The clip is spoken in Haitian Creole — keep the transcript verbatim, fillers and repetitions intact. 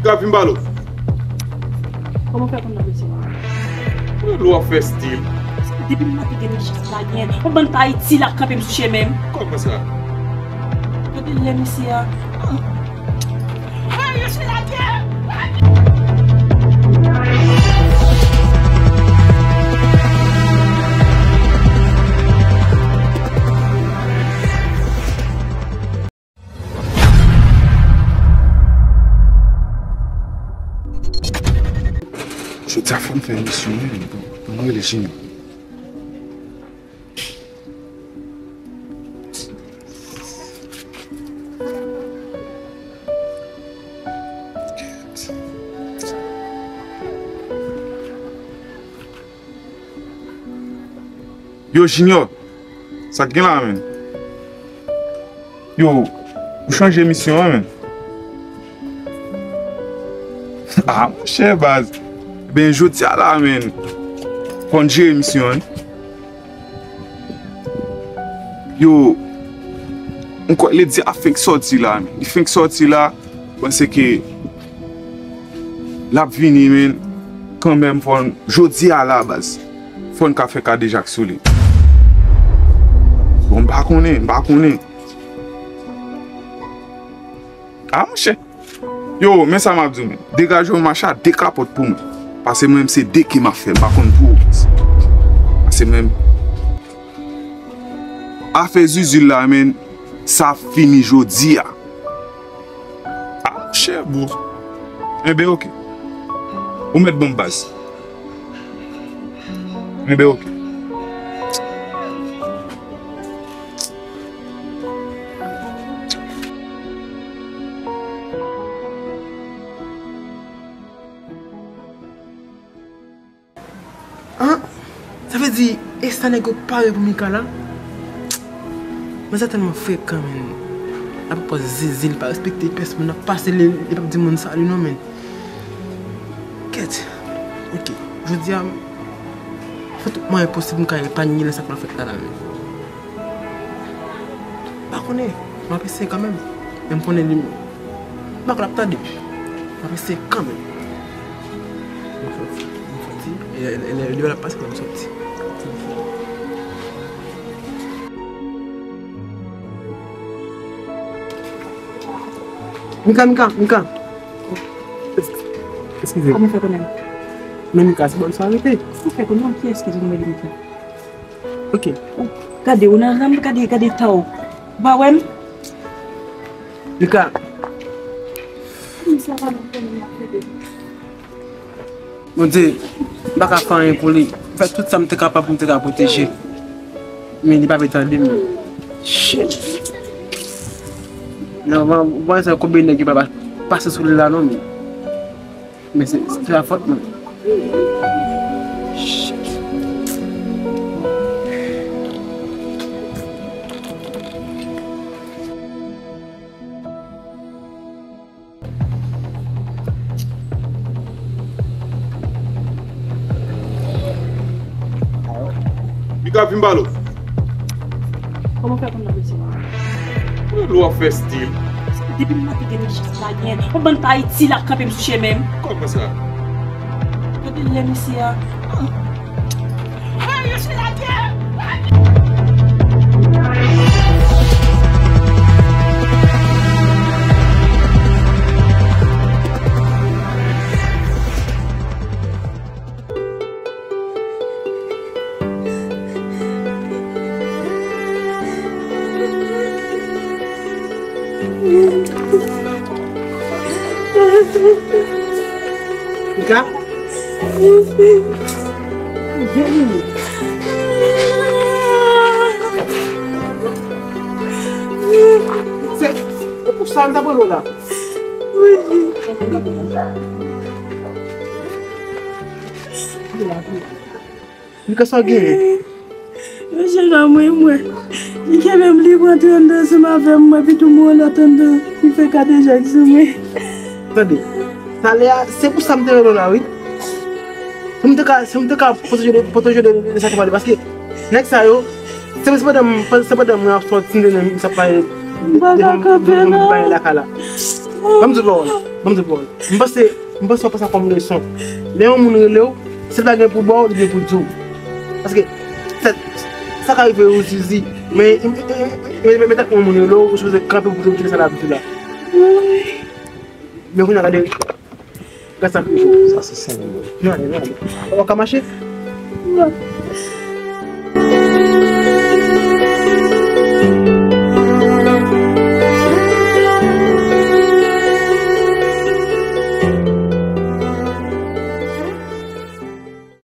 Mika, vin pale w. Kòman w fè konn nan mesye a? Mwen lè w ap fè stil. Depi m maten gen mechanste la gen yon bann pa itil ap kanpe m sou chemen m. Kòman sa? Gade lè mesye a. Ah, je suis la terre. Jodi a fò m fè emisyon wi, men bon, ban m rele Jimmy. Yo, Junior, sa k gen la, menn? Yo, ou chanje emisyon an, menn? Ah, monchè, baz. Ben, jodi a la, menn, fò n jere emisyon an. Yo, m kwè Lady a fenk sòti la, menn. Li fenk sòti la, m panse ke l ap vini, menn. Kanmenm, fò n, jodi a la, baz, fò n ka fè kadejak sou li. Bon, m pa konnen, m pa konnen. Ah, monchè. Yo, men sa m ap di w, menn. Degaje w, macha, de kapòt pou mwen. Paske mwen menm se de ke m ap fè, m pa konn pou ou. Paske mwen menm, afè Zuzu la, menn, sa ap fini jodi a. Ah, monchè, bon. Enben, oke. Ou mèt ban m baz. Enben, oke. An, sa vle di, e sa nèg yo pare pou Mika la? Men sa tèlman frekan, menn. L ap pran zizi, li pa respekte pèsonn, l ap pase, li, li p ap di moun salut non, menn. Kèt. Oke. Jodi a, fè tout mwayen posib m ka epanye nan sa k pral fèt la, la, menn. M pa konnen, m ap eseye kanmenm. Men m konnen li, m pa kwè l ap tande. M ap eseye kanmenm. M sòti, m sòti. E lè, lè, lè, lè l ap pase, m sòti. Mika, Mika, Mika. Eskize. Kòman w fè konnen m? Men Mika, se bò l sa rete. Sa fè konnen ki èske di nou rele Mika? Ok. Gade, ou nan ranm, gade, gade tan w. Ou pa wè m? Mika. Bondye, m pa ka fè anyen pou li. M fè tout sa m te kapab pou m te ka pwoteje l. Men li pa vle tande m. Shit. Non, mwen, mwen, se konbyen nèg ki pa pa pase sou li la, non, men. Men se, se pa fòt mwen. Shit. Mika, vin pale w. Kòman w fè konn nan mesye a? Mwen lè w ap fè stil. Depi m maten gen mechanste la gen yon bann pa itil ap kanpe m sou chemen m. Kòman sa? Gade lè mesye a. Mika? Se, se pou sa m t ap rele w la. Mika, sa w genyen? Yo chèche mwen, mwen. Li kenbe m, li rantre anndan ansanm avè m, mwen, epi tou mwen lòt anndan. Li fè kadejak sou mwen. Tande, talè a, se pou sa m te rele w la, wi. Si m te ka, si m te ka pwoteje w de, pwoteje w de, de sa k ap pale, paske nèg sa yo, se, se pandan m, se pandan mwen ap sòti, m te, m sa pale, m pa ka kanpe, non, lakay la. Ban m di w pawòl. Ban m di w pawòl. M panse, m panse w ap pran sa kòm leson. Lè yon moun rele w, si l pa gen pou ba w, li gen pou di w. Paske, sa, sa ka rive ou zizi. Men, men, men, men, men tankou yon moun rele w, ou sipoze kanpe pou w di l sa l ap di la. Men kounye a gade, gade sa k rive w. Sa se senk mil. Nou ale, nou ale. Ou pa ka mache?